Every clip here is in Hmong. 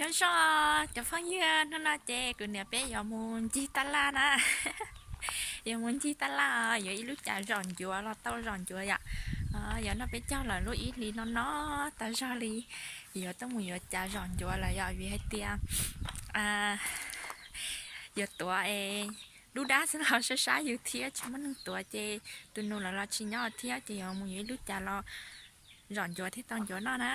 Nyob zoo cov phooj ywg, hnub no ces kuv niam peb yuav mus ncig tab laj na. Yuav mus ncig tab laj, yuav ib lub cav zom ncuav los tau zom ncuav yom. Yuav noj peb caug lawm, lub ib hlis no no tag zog li, yuav tuaj mus yuav cav zom ncuav lawm yom, vim hais tias yuav tuav es dub dab xwb los sab sab yus thiab tsis muaj neeg tuav ces tus nus lawv los tsis nyob thiab ces yuav mus yuav ib lub cav los zom ncuav thiaj tau ncuav noj na.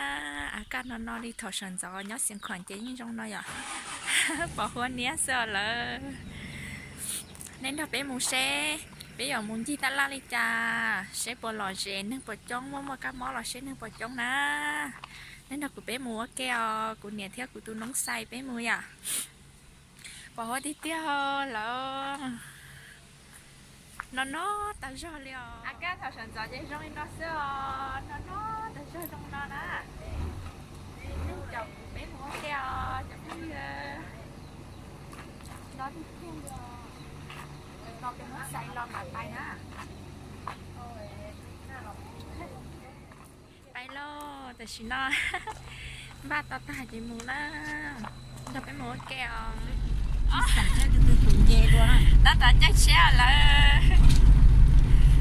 A kaj no no li thaum sawv ntxov nyob Xiav Khuam ces yeej zoo no yom. Pom huab niab xwb os lawm. Nej nrog peb mus seb peb yuav mus ncig tab laj li cas, seb puas lom zem, neeg puas coob, muaj muaj kab mob los seb neeg puas coob na. Nej nrog kuv peb mus ua ke os, kuv niam thiab kuv tus noob xais peb mus yom. Pom huab tiag tiag lawm. No no tag zog li os. A kaj thaum sawv ntxov ces zoo li no xwb os, no no tag zog zoo no na. Nej caum kuv peb mus ua ke os cov phooj ywg. No tiag tiag li os. No peb noob xais los mam pais na. Pais lauj, tam sim no npaj tau tag ces mus na. Nrog peb mus ua ke os. Tab tom caij tsheb lawm.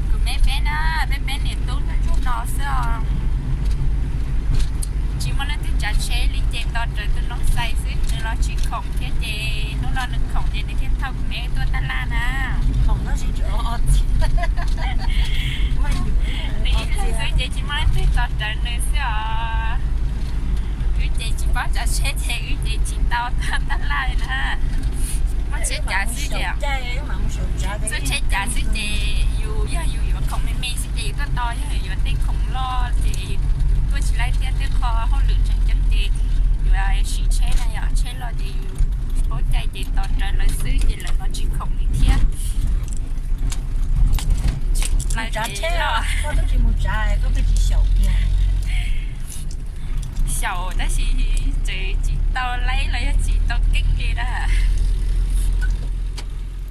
Kuv me peb na, peb peb niam tub nyob ntsuag no xwb os. Tsis muaj leej twg tsav tsheb li ces tos rawv tus noob xais xwb, nws los tsis khoom thiab ces hnub no nws khoom ces nws thiaj thauj kuv me tuaj tab laj na. Khoom no tsis tseem, nws ib leeg xwb ces tsis muaj leej twg tos rawv nws xwb os. Wb ces tsis paub tsav tsheb ces wb ces tsis tau tab laj li na. Muaj tsheb cav xwb ces, txawj tsheb cav xwb ces yus yog yus yuav khoom me me xwb ces yus tuaj tau, yog yuav tej khoom loj ces tuaj tsis laib thiab, tej qho hauj lwm tseem ceeb ces yuav siv tsheb na yom, tsheb loj ces yus paub caij ces tos rawv lawv xwb ces lawv los tsis khoom li thiab. Tsav tsheb los koj twb tsis mus tsav, koj twb tsis xyaum kiag. Xyaum tab sis tseem tsis tau laib los yog tsis tau keeb li na.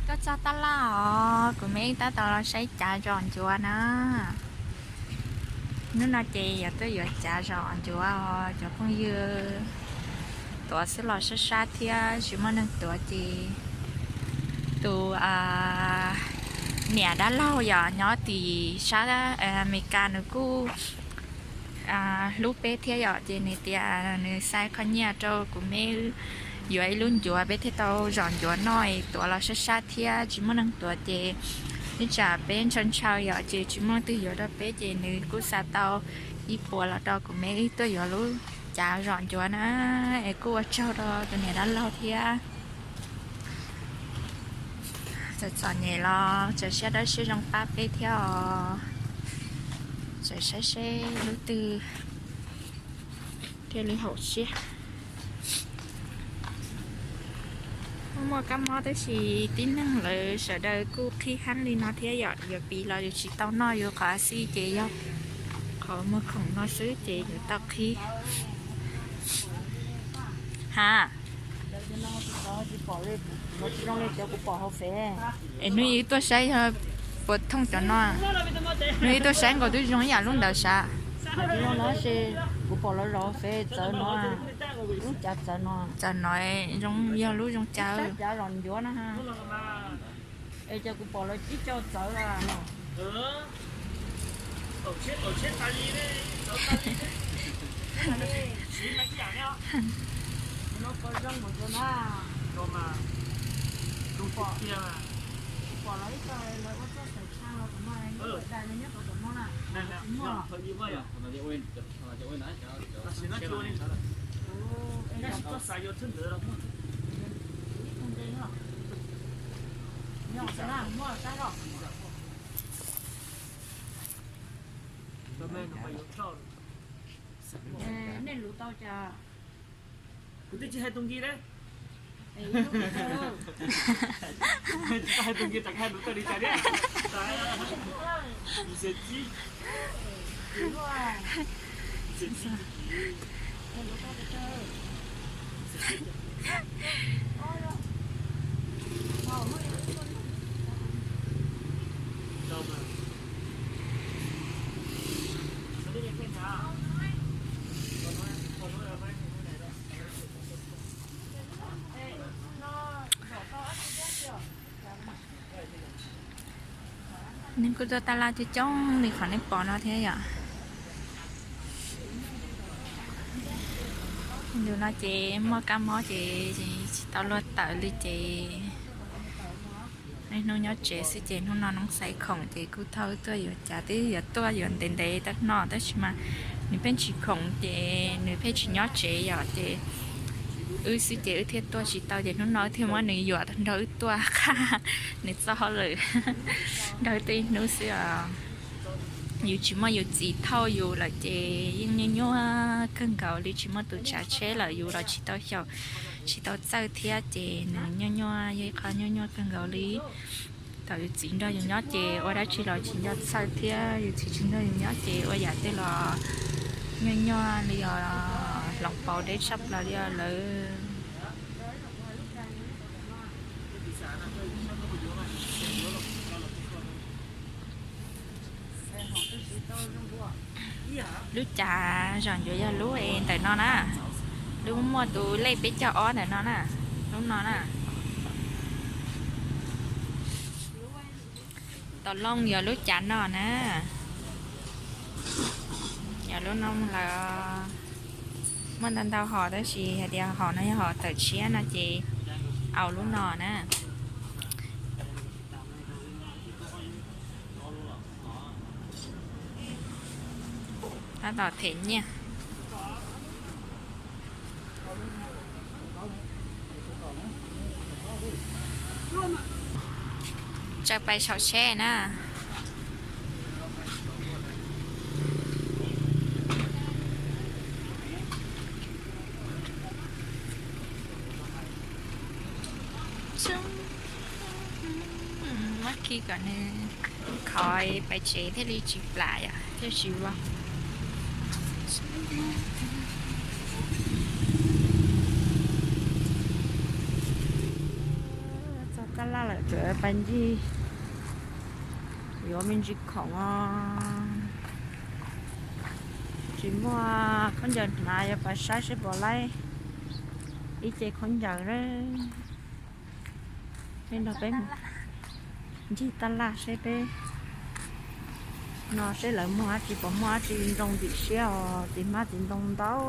Tuaj txog tab laj os, kuv me tab tom los saib cav zom ncuav na. Hnub no ces yuav tuaj yuav cav zom ncuav os cov phooj ywg. Tuav xwb los sab sab thiab tsis muaj neeg tuav ces tus niam dab laug yom nyob tim sab Amelikas nws kuj hlub peb thiab yom, ces nws tias nws xa qhov nyiaj rau kuv me yuav ib lub ncuav peb thiaj tau zom ncuav noj, tuav los sab sab thiab tsis muaj neeg tuav ces ib tsam peb ntshaw ntshaw yom ces tsis muaj leej twg yuav rau peb ces nws kuj xa tau ib puas los rau kuv me wb tuaj yuav lub cav zom ncuav na. Es kuj ua tsaug rau tus niam dab laug thiab. Txom txom nyem los txawm siab dawb siab zoo pab peb thiab os. Txawm saib seb lub twg thiaj li haum siab. Muaj muaj kab mob tab sis tib neeg lawv sawv daws kuj qhib heev li no thiab yom, yuav piv los yus tsis tau noj, yus qhov xij ces yog qhov muag khoom no xwb ces yuav tau qhib. Ha, es hnub ib tuaj saib yog puas thooj cov no, hnub ib tuaj saib nkaus twb zoo ib yam lub ntawd sav. Kuv pom los zom hauv Fev txawv no, lub cav txawv no, txawv no zoo yog lub zoo cav, cav zom ncuav no. Es cas kuv pom lawv ib co txawv no. Kuv pom lawv ib co lawv ua txoj xaim tshaj los kuv no, dais no nyob tom tom no na. Ib tug nte no, muaj sab los. Nej luv tau cas? Kuv twb tsis hais tus nki ne. Tsis hais tus nki, tsis hais tus nki, tsis hais tus nki. Neeg kuj tuaj taj laj coob coob li qhov nej pom no thiab yom. Yus no ces muaj kab mob ces tsis tau luag tawm li ces niaj hnub nyob tsev xwb ces hnub no noob xaiv khoom ces kuj thauj wb tuaj yuav cas twb yuav tuaj yuav ntev ntev tag no tab sis mas nws pheej tsis khoom ces nws pheej tsis nyob tsev yom ces wb xwb ces wb thiaj tuaj tsis tau ces hnub no wb thiaj muab nws yuam nrog wb tuaj qha nws txoj hauj lwm nrog wb tuaj ib hnub xwb os. Yus tsis muaj yus txiv thauj yus lawm ces yeej nyuaj nyuaj kawg nkaus li, tsis muaj tus tsav tsheb lawm yus los tsis tau xyaum tsis tau txawj thiab ces nws nyuaj nyuaj, yog ib qho nyuaj nyuaj kawg nkaus li. Thaum yus txiv nrog yus nyob ces ua dab tsi los tsis nco txhawj thiab yus txiv tsis nrog yus nyob ces ua yam twg los nyuaj nyuaj li os, hloov pauv deb tshaj plaws li os lawm. Lub cav zom ncuav yog lub es ntawm no na, lub muaj tus lej peb caug ob ntawm no na, lub no na. Tom looj yog lub cav no na, yog lub no lawm. Muaj ntau ntau hom tab sis hais tias hom no yog hom tawm tshiab no ces au lub no na. Tab tom them nyiaj. Tsaws pais saum tsheb na. Muab khi kom nws khov pais tsev thiaj li tsis plam yom, thiaj tsis vau. Txog tab laj lawm tseem pais ncig yuav me ntsis khoom os. Tsis muaj khaub ncaws hnav, yuav pais saib seb puas laib ib ce khaub ncaws na. Peb nrog peb ncig tab laj seb peb no seb lawv muag dab tsi, puas muaj dab tsi zoo ntim siab os. Txiv hmab txiv ntoo ntau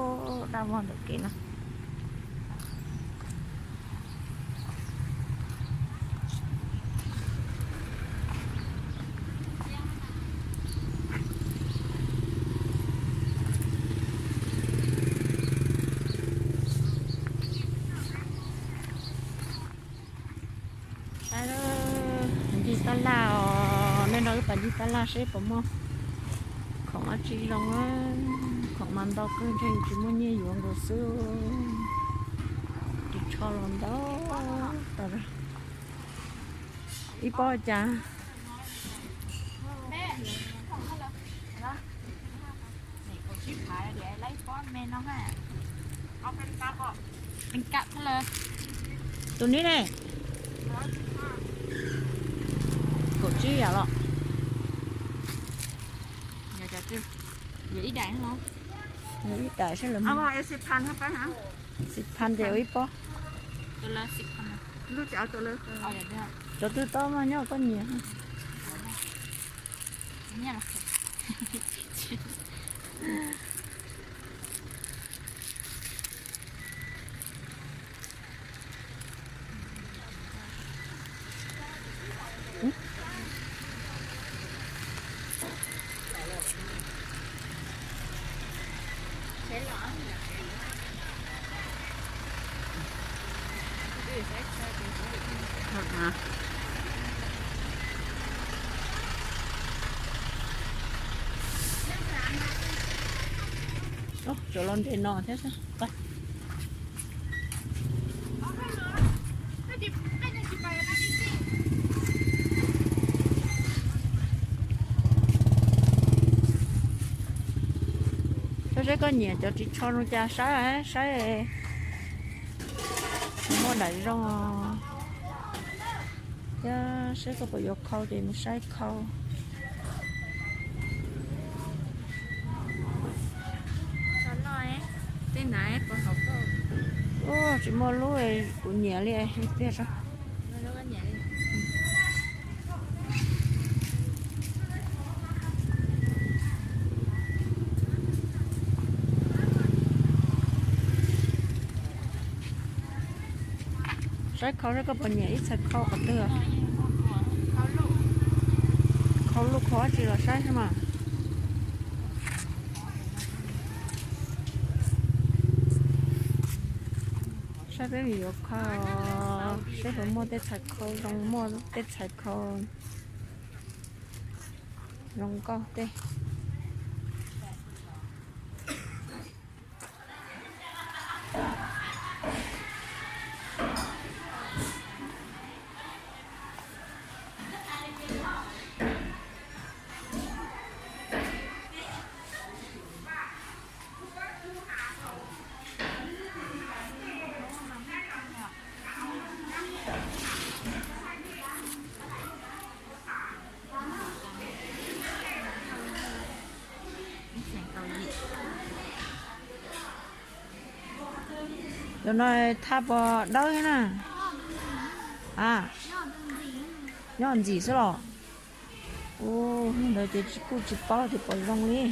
daj vog ntawm kev no. Ncig tab laj os, nej nrog wb pais ncig tab laj seb puas muaj khoom dab tsi zoo. Khoom mas ntau kawg ntshe yus tsis muaj nyiaj yuav nkaus xwb. Ris tsho los ntau tas. Ib pob cas? Tus neb ne? Kaum tsib yam los? Ib daim seb lawv, xis phan ces ua ib pob. Cov twg tau mas nyob koj nyiam. Tsam los nres no thiab. Koj saib koj nyiam cov ris tsho zoo cas saib, saib muaj daim zoo thiab, saib koj puas yuav khau ces mus saib khau. Tsis muaj lub kuv nyiam li tiag. Saib khau saib koj puas nyiam ib txhais khau qhov twg. Khau luj khau dab tsi los saib saib mas. Saib peb mus yuav khau, saib puas muaj tej txhais khau zoo, muaj tej txhais khau zoo nkauj tej. Cov no thaj puas dawb thiab na? A, nyob ntxim xwb los? Ua ntawd ces kuj tsis paub tias puas zoo li.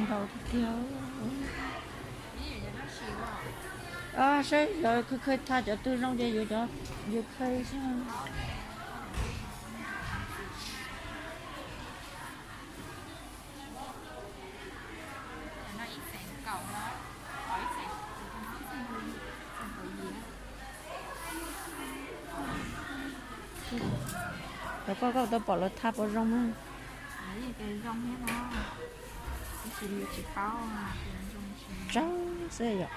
Ntau tiag. Saib yog khawj khawj thaj cov twg zoo ces yuav cov, yuav khawj xwb. Cov koj, koj tau pom lawv thaj puas zoo na? Tsawg xwb yom.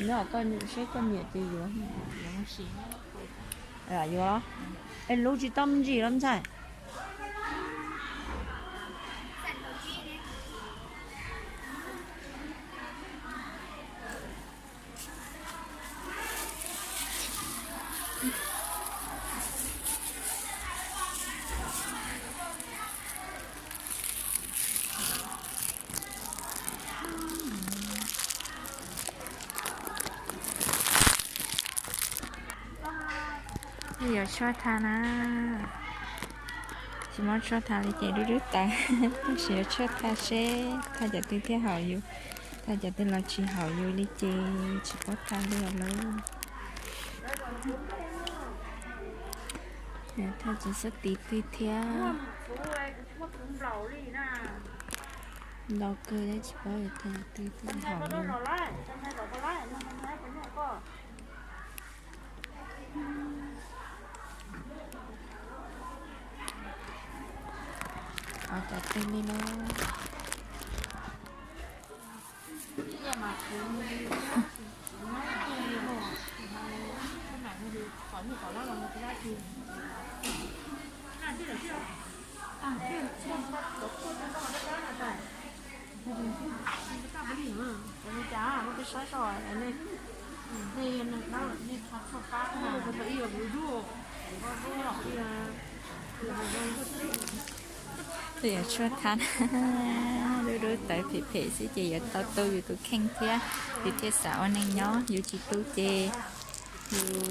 Nyob koj saib koj nyiam ces yuav. Yuav. Es lub tsis tau me ntsis los ntxhais. Yuav tshuaj tha na. Tsis muab tshuaj tha li ces dub dub tawv. Tab sis yuav tshuaj tha seb thaj cov twg thiaj haum yus, thaj cov twg los tsis haum yus li ces tsis paub tha li lawm. Thaj cov xab tiv twg thiab. Ntau kawg thiab tsis paub thaj cov twg thiaj haum yus. Cov twg li lauj. Twb yuav tshuaj thab, dub dub tawv phem phem xwb ces yuav tau tu yus tus kheej thiab, yus thiaj xav ua neej nyob, yus tsis tu ces yus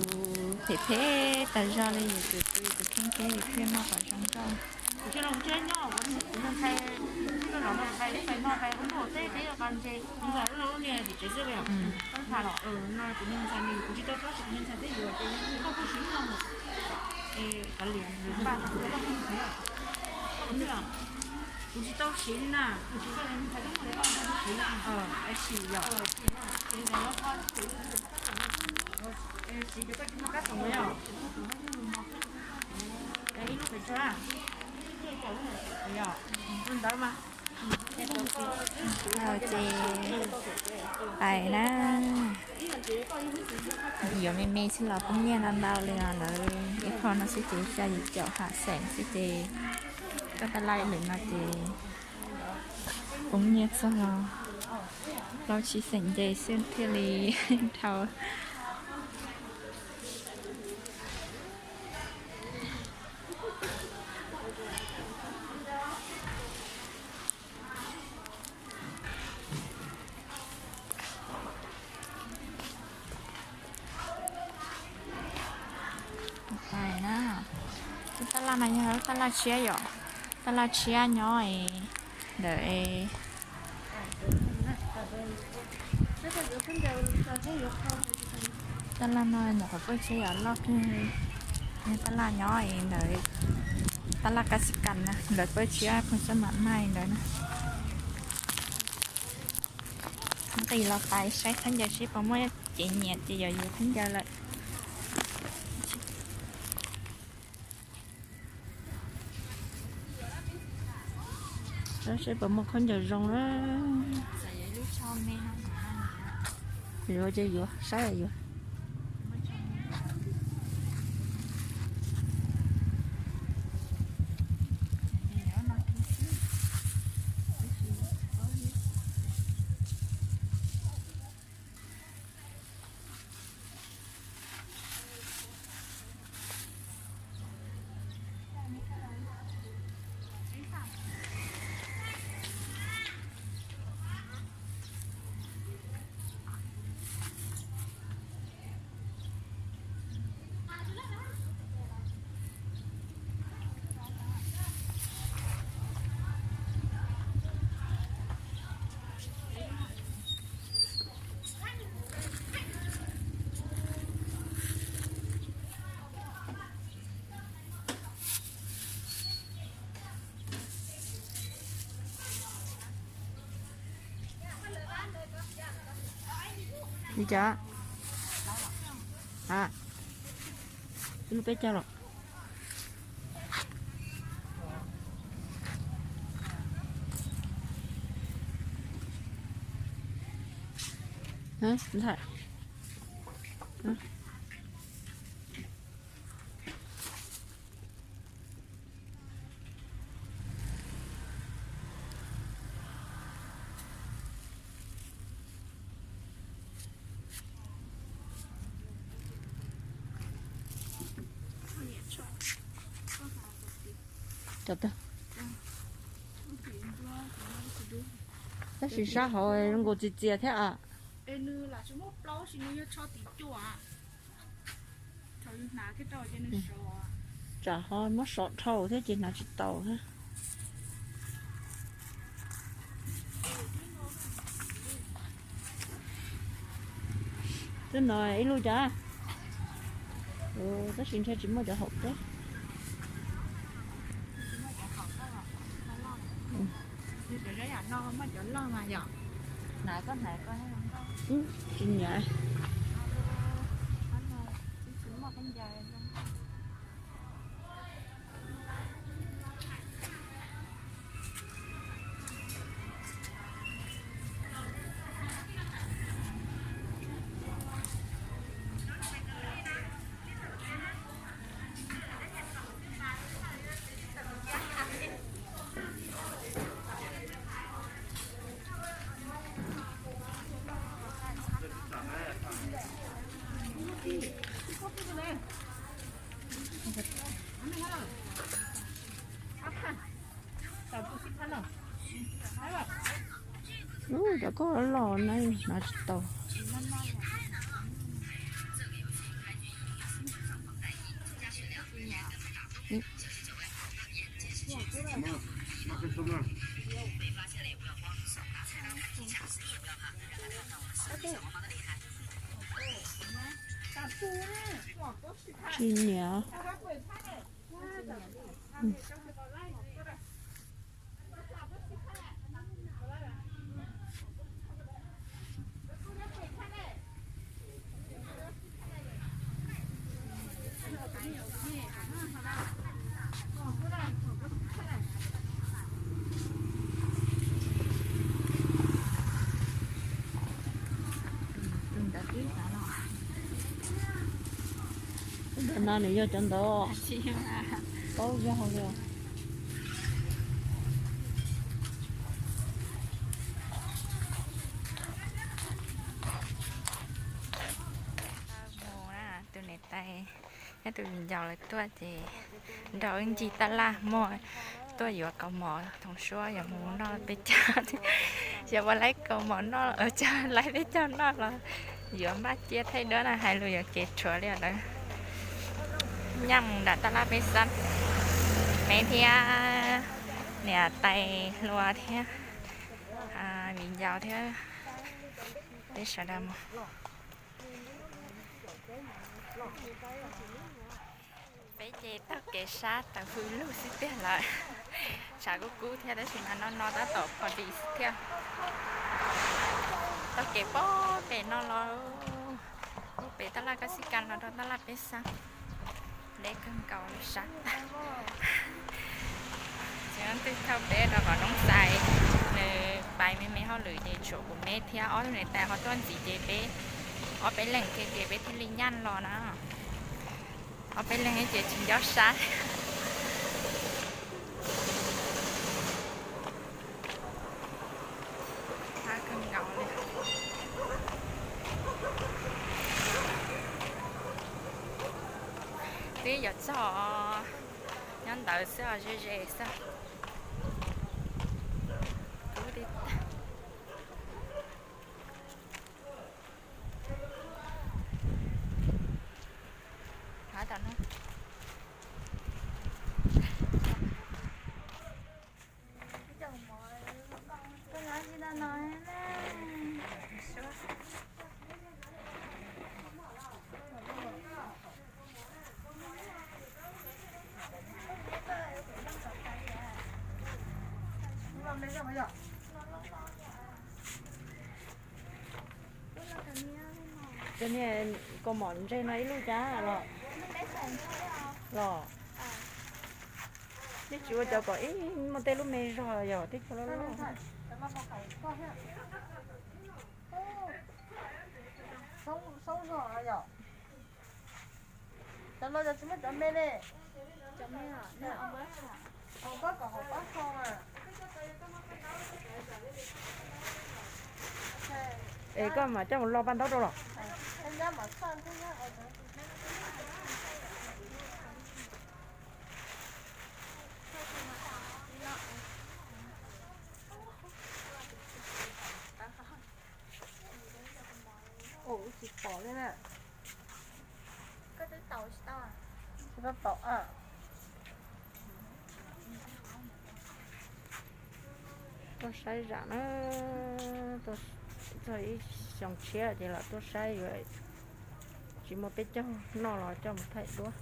phem phem tas zog li, yus tus tu yus tus kheej thiab yus thiaj muaj qhov zoo nkauj. Kuv tsis tau siv li na. Kuv tsis tau siv li na. Sim yom. Siv cov koj tsis muaj kab toom yom. Ib lub pes tsawg? Ntawd mas. Ces pais na. Yuav me me xwb los poob nyiaj ntau ntau li os lawm. Ib qho no xwb ces xya yim caum ham xeem xwb ces koj tab laij lwm no ces poob nyiaj txog los. Plaub tsib xeem nce xwb thiaj li dhau. Tab laj no yog lub tab laj tshiab yom, tab laj tshiab nyob ntawm tab laj no nyuam qhuav pawj tshiab yom, loj kawg. Tab laj nyob ntawm tab laj Kab Xis Kas na, lawv pawj tshiab phooj xab mam maij ntawd na. Nqis los pais saib khaub ncaws seb puas muaj cev nyiam ces yuav yuav khaub ncaws lawm. Saib puas muaj khaub ncaws zoo na. Yuav ces yuav, saib yuav. Li cas? Lub peb caug los? Ntxhais. Cov tag. Tab sis sab hauv zoo nkaus txias txias thiab a. Tsam ho muab sov dhau thiab ces hnav tsis tau thiab. Twb no ib lub cas, tab sis ntshe tsis muaj cov haum thiab. Tsis nyiam. Ub, cov koj loj na, hnav tsis tau. Tsis nyiam. Ntawm no nws yog cov ntawd. Paub yog li. Tus viv ncaus lawv tuaj ces nrog wb ncig tab laj muag, tuaj yuav kaus mom. Thoom suab yog mus noj peb caug, yog ua laib kaus mom noj, laib peb caug noj los yuav npaj cia thaij duab na, hais lus yuav kev rhuav li lawm. Nyaj mus nram tab laj peb xab, me thiab niam tais hluas thiab viv ncaus thiab peb sawv daws mus. Peb ces taug kev sab tawm hws lug xwb tiag lawm. Tshav kub kub thiab tab sis mas no no tab tom pom dis thiab. Taug kev pob pem no los, pem tab laj kab xib kas los rau tab laj peb xab, deb kawg nkaus li sab tag. Tsis muaj twg thauj peb rau qhov Noob Xais nws pais me me hauj lwm ces tshuav kuv me thiab ob tug niam tais ho tuaj ntxiv ces peb ob peb leeg thiab ces peb thiaj li nyaj los na. Ob peb leeg ces tsis nco sab. Kawg nkaus li. Twb yuav txog, nyob ntawd xwb os, ze ze xwb. Cov niag kaus mom ntse no ib lub cas los? Los nej tsis ua cov kom ib muaj tej lub me zog yog tib co loj loj. Cov los cov tsis muaj cov me ne. Hauv koj kom hauv pab sau na. Es koj mam coj mus lo paj ntaub rau los. Ua tsis pom li na. Tsis tau tau. Tuaj saib zam na, txog ib xyoo tshiab ces los tuaj saib yuav tsis muaj peb caug noj los coj mus thaij duab.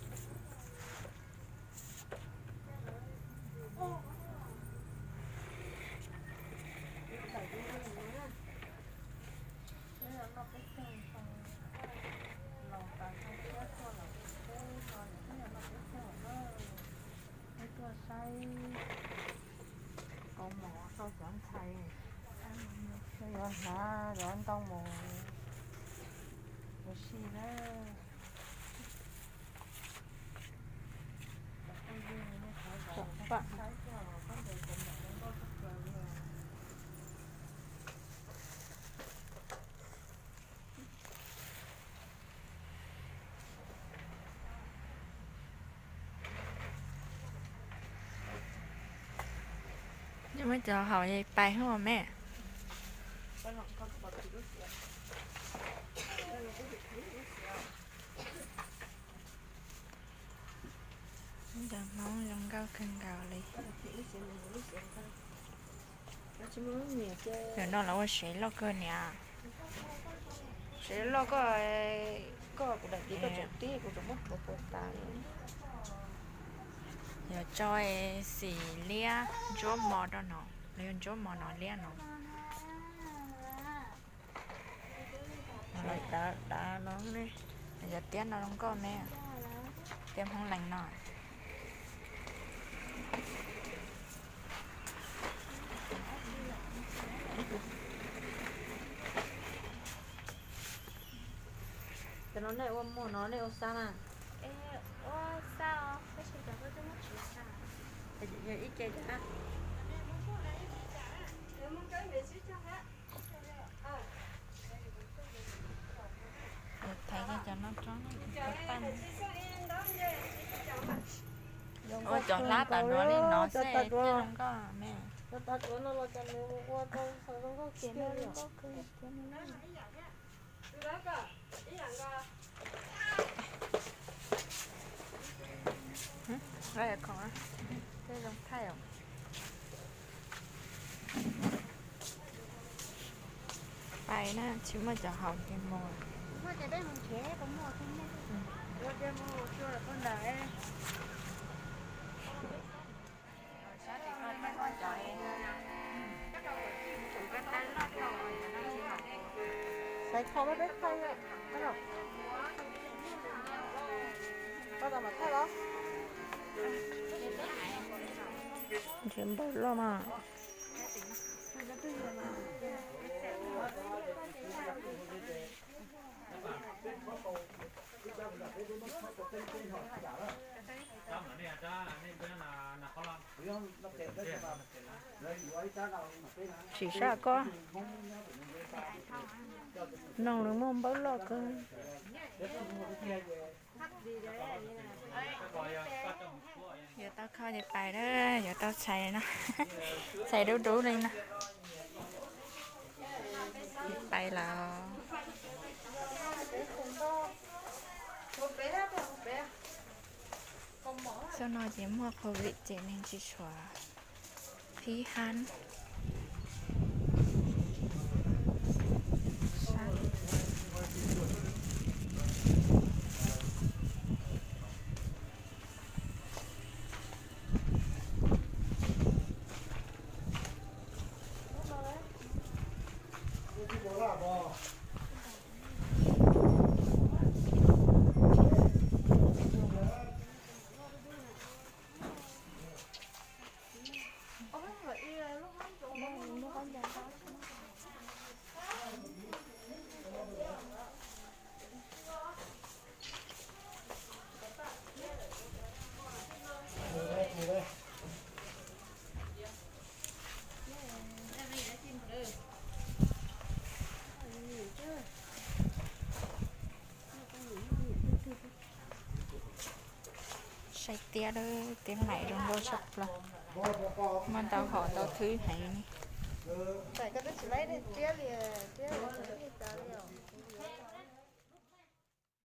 Tuaj saib kaus mom rau cov ntxhais, yuav hnav yuav ntoo mus ua si na. Muab cov haus pais hwj me. Cov Hmoob zoo nkauj kawg nkaus li. Zaum no los ua sev loj kawg niam. Sev loj koj, koj kuv daim tib koj tseem tib kuv tseem muab rhuav puas tas. Yog tso xim liab ntsuab mos rau no, los yog ntsuab mos no liab no. Dav dav no ne, yog tiab no zoo nkauj ne, tiab Hmoob Lees no. Cov no nej ua muag no nej ua xa na? Yog ib ce cas? Thaiv cov no tso, tau paj no. Ua cov hlab tas duav li no xwb thiaj zoo nkauj me. Khoom, tej zoo thaij os. Pais na, tsis muaj cov haus ces mus. Xaiv kho peb thaij, koj mam thaij los. Nrhiav npaum loj mas. Tsis sab koj, noog nws muaj npaum loj kawg. Yuav tau kho ces pais na, yuav tau txhais no, txhais dub dub li no. Pais lawm. Xyoo no ces muaj covid ces neeg tsis tshua qhib hab. Saib tiab, tiab maim zoo nkauj tshaj plaws. Muaj ntau hom ntau thwv heev li.